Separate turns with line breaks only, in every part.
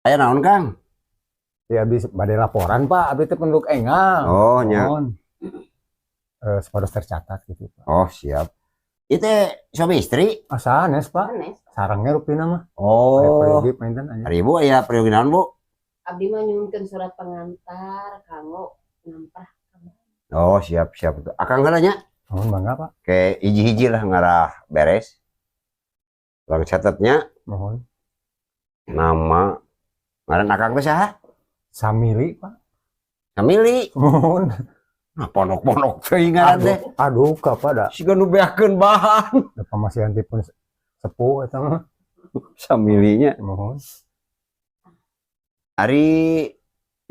Aya naon, Kang?
Ya, abis bade laporan, Pak, abdi teh penduduk enggal.
Oh, nya.
Mohon. Eh, supados tercatat gitu, Pak.
Oh, siap. Itu suami istri?
Ah, sanes, Pak.
Sanes.
Sareng rupina mah.
Oh.
Aya panginten aya.
Ari Ibu aya peryogi naon, Bu?
Abdi mah nyuhunkeun surat pengantar kanggo ngamprah.
Oh, siap, siap. Akang heula nya.
Mohon bangga, Pak.
Ke hiji-hiji lah ngarah beres. Urang catetnya.
Mohon.
Nama, ngaran akang teh saha?
Samili, Pak.
Samili.
Mohon.
Nah, pondok-pondok teuing ngaran teh.
Aduh, aduh, ka da.
Siga nu beakeun bahan.
Da pamasihan pun sepuh eta mah.
Samilinya.
Mohon.
Ari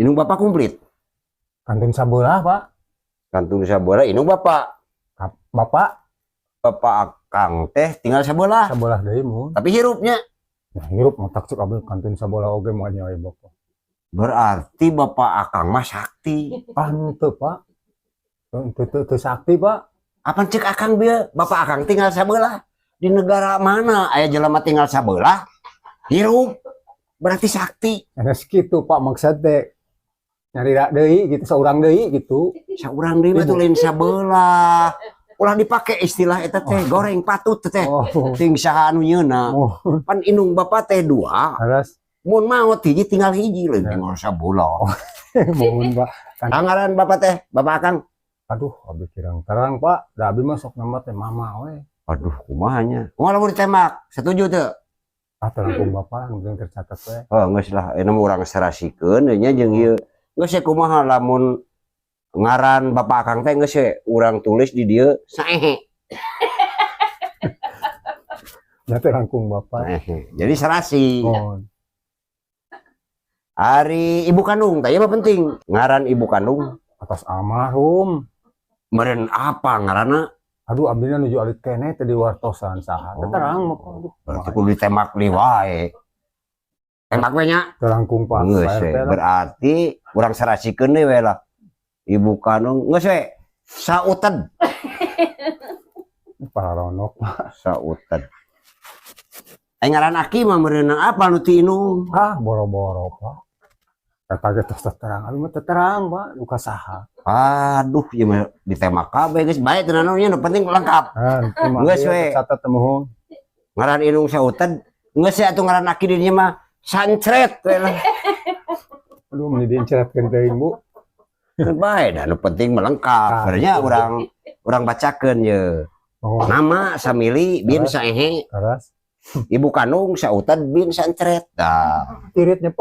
indung bapak komplit?
Kantun sabelah, Pak.
Kantun sabelah indung bapak.
Bapak.
Bapak akang teh tinggal sabelah.
Sabelah deui, mohon.
Tapi hirupnya?
Nah, hirup mah tak cuk abdi kantun sabelah oge moal nyawa bapak.
Berarti bapak akang mah sakti.
Ah, henteu, Pak. Teu teu teu sakti, Pak.
Apa cek akang bieu bapak akang tinggal sabelah? Di negara mana aya jelema tinggal sabelah hirup? Berarti sakti.
Enes kitu, Pak, maksud teh nyari deui gitu, saurang deui gitu.
Saurang deui mah tuh lain sabelah. Ulah dipake istilah eta teh, goreng patut teh.
Oh.
Ting saha anu nyeuna.
Oh.
Pan indung bapak teh dua.
Aras.
Mun maot hiji tinggal hiji, lain
Ya.
tinggal sabelah.
Mohon, Pak. Kan
Ngaran bapak teh, bapak akang?
Aduh, abdi kirang terang, Pak. Da abdi mah sok nama teh mama we.
Aduh, kumaha nya? Kumaha lamun ditembak? Setuju teu?
Ah, terangkung bapak yang penting tercatat we.
Oh, geus lah, ini mah urang serasikeun nya jeung ieu. Geus we, kumaha lamun ngaran bapak akang teh geus we urang tulis di dieu saehe.
Ya, terangkung bapak.
Saehe. Jadi serasi.
Mohon.
Ari ibu kandung teh mah penting. Ngaran ibu kandung?
Atos almarhum.
Meureun apa ngaranna?
Aduh, abdi nuju alit keneh teh diwartosan saha.
Oh.
Teu terang mah, Pak. Aduh.
Berarti kudu ditembak deui wae. Tembak we nya.
Terangkung Pak.
Geus
Pak
we.
RT lah.
Berarti urang serasikeun deui we lah. Ibu kandung geus we. Sauted.
Pararonok, Pak.
Sauted. Eh, ngaran aki mah meureun apa nu ti indung?
Ah, boro-boro, Pak. Kata ge tos teu terang. Abdi mah teu terang, Pak. Duka saha.
Aduh, ieu mah ditembak kabeh geus bae teu naon nu penting lengkap.
Ah, terima
Geus we.
Catat muhun.
Ngaran indung sauted, geus we atuh ngaran aki di dinya mah sancret we lah.
Aduh, meni diencretkeun teuing, Bu.
Keun bae da nu penting mah lengkap.
Ah.
Sebenarnya urang urang bacakeun ye.
Mohon.
Nama Samili bin Saehe,
Teras.
ibu kandung Sauted bin Sancret. Dah.
Iritnya, Pak.